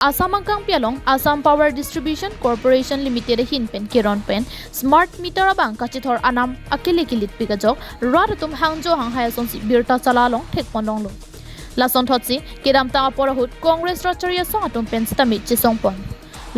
Assam angkang pialong Assam Power Distribution Corporation Limited hin pen kiron pen smart meter abang kachithor anam akile kilit pikajok radatum hangjo hanghaya sonsi birta chalalong thek ponong lo lason thotsi kedamtang aporahut Congress racharya song atum pen stami chisongpon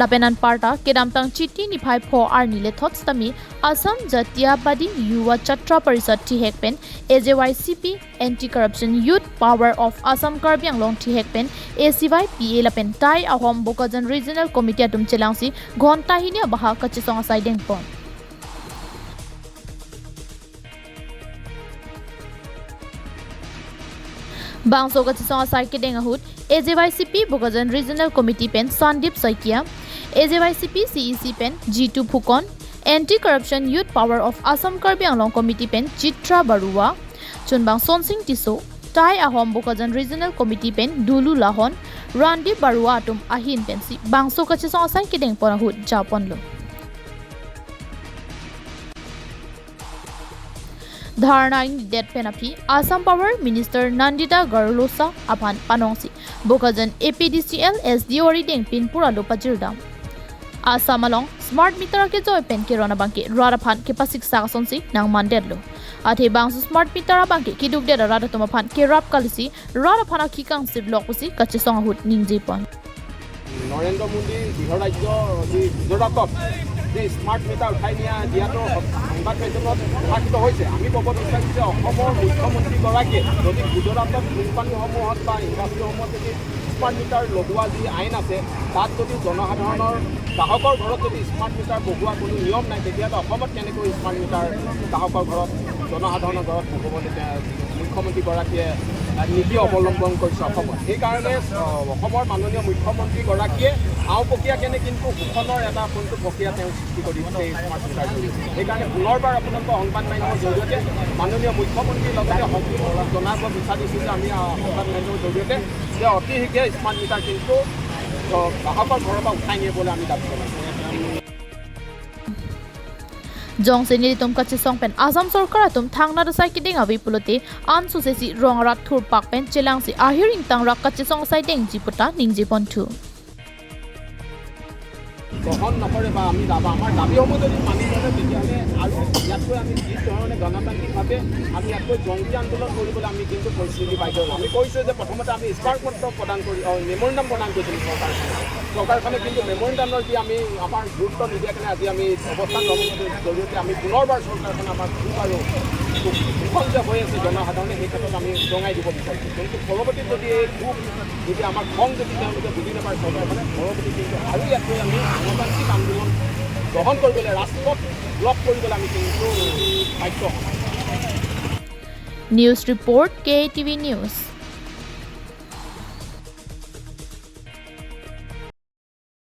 lapenan parta kedamtang chiti ni phai pho ar nile thot stami Assam Jatiabadi Yuva Chhatra Parishad thi hek pen AJYCP Anti Corruption Youth Power of Assam Karbi Anglong thi hek pen ACYPA lapen Tai Ahom Bokajan Regional Committee atum chelangsi ghonta hini baha kachisong asai dengpon. Bangso kachisong asai ke dengahut AJYCP Bokajan Regional Committee pen Sandip Saikia, AJYCP CEC pen G2 Phukon, Anti Corruption Youth Power of Assam Karbi Anglong Committee pen Chitra Barua, Chunbang Sonsing Tiso, Tai Ahom Bokajan Regional Committee pen Dulu Lahon, Randi Barua atum ahin pen si Bangso kachisong asai ke dengpon ahut japon lo. Dharna in det penapi Assam Power Minister Nandita Garlosa aphan panongsi Bokajan APDCL SDO ri deng pin pura lo pajirdam Assam along smart meter ke joy pen ke rona bangke rara phan ke pasik sa sonsi nang mandet lo athe bangsu smart meter bangke kiduk de rara toma phan ke rap kalisi rara phana khikang sib lokusi kachisong hut ningji pon. Narendra Modi গৃহৰাজ্য যি গুজৰাটত যি smart meter উঠাই নিয়া দিয়াটো সংবাদ মাধ্যমত প্ৰকাশিত হৈছে, আমি ক'ব বিচাৰিছোঁ যে অসমৰ মুখ্যমন্ত্ৰীগৰাকীয়ে যদি গুজৰাটত কোম্পানীসমূহত বা ইণ্ডাষ্ট্ৰীসমূহত যদি স্মাৰ্ট মিটাৰ লগোৱা যি আইন আছে তাত যদি জনসাধাৰণৰ গ্ৰাহকৰ ঘৰত যদি স্মাৰ্ট মিটাৰ বহুৱা কোনো নিয়ম নাই, তেতিয়াহ'লে অসমত কেনেকৈ স্মাৰ্ট মিটাৰ গ্ৰাহকৰ ঘৰত জনসাধাৰণৰ ঘৰত বহুবলৈ মুখ্যমন্ত্ৰীগৰাকীয়ে নীতি অৱলম্বন কৰিছে অসমত। সেইকাৰণে অসমৰ মাননীয় মুখ্যমন্ত্ৰীগৰাকীয়ে আওপকীয়াকেনে কিন্তু শোষণৰ এটা কোনটো প্ৰক্ৰিয়া তেওঁ সৃষ্টি কৰি দিছে এই স্মাৰ্ট মিটাৰ জৰিয়তে। সেইকাৰণে পুনৰবাৰ আপোনালোকৰ সংবাদ মাধ্যমৰ জৰিয়তে মাননীয় মুখ্যমন্ত্ৰীৰ লগতে জনাব বিচাৰিছোঁ যে আমি সংবাদ মাধ্যমৰ জৰিয়তে যে অতি শীঘ্ৰে স্মাৰ্ট মিটাৰ কিন্তু গ্ৰাহকৰ ঘৰৰ পৰা উঠাই নিবলৈ আমি দাবী জনাইছোঁ। Jong se nili tum kachisong pen Assam sarkar atum thangna dasai kideng avi pulote an susesi rongrat thur pak pen chelang si ahiring tangrak kachisong sai deng jiputa ningji ponthu. গ্ৰহণ নকৰে বা আমি আমাৰ দাবীসমূহ যদি মানি নলয় তেতিয়াহ'লে আৰু ইয়াতকৈ আমি যি ধৰণে গণতান্ত্ৰিকভাৱে আমি ইয়াতকৈ জংগী আন্দোলন কৰিবলৈ আমি কিন্তু পৰিস্থিতি বাধ্য হ'ম। আমি কৈছোঁ যে প্ৰথমতে আমি স্মাৰকপত্ৰ প্ৰদান কৰি মেমৰেণ্ডাম প্ৰদান কৰিছিলোঁ চৰকাৰখনে, চৰকাৰখনে কিন্তু মেমৰেণ্ডামৰ যি আমি আমাৰ গুৰুত্ব নিদিয়াৰ কাৰণে আজি আমি অৱস্থান ধৰ্মঘটৰ জৰিয়তে আমি পুনৰবাৰ চৰকাৰখনে আমাৰ ক্ষোভ আৰু শোষণ যে হৈ আছে জনসাধাৰণে সেই ক্ষেত্ৰত আমি উদঙাই দিব বিচাৰিছোঁ। কিন্তু পৰৱৰ্তী যদি এই ক্ষোভ যদি আমাৰ খং যদি তেওঁলোকে বুজি নাপায় চৰকাৰখনে, পৰৱৰ্তী কিন্তু আৰু ইয়াতকৈ আমি গণতান্ত্ৰিক আন্দোলন গ্ৰহণ কৰিবলৈ ৰাজপথ ব্লক কৰিবলৈ আমি কিন্তু বাধ্য হ'ম। News report KTV news.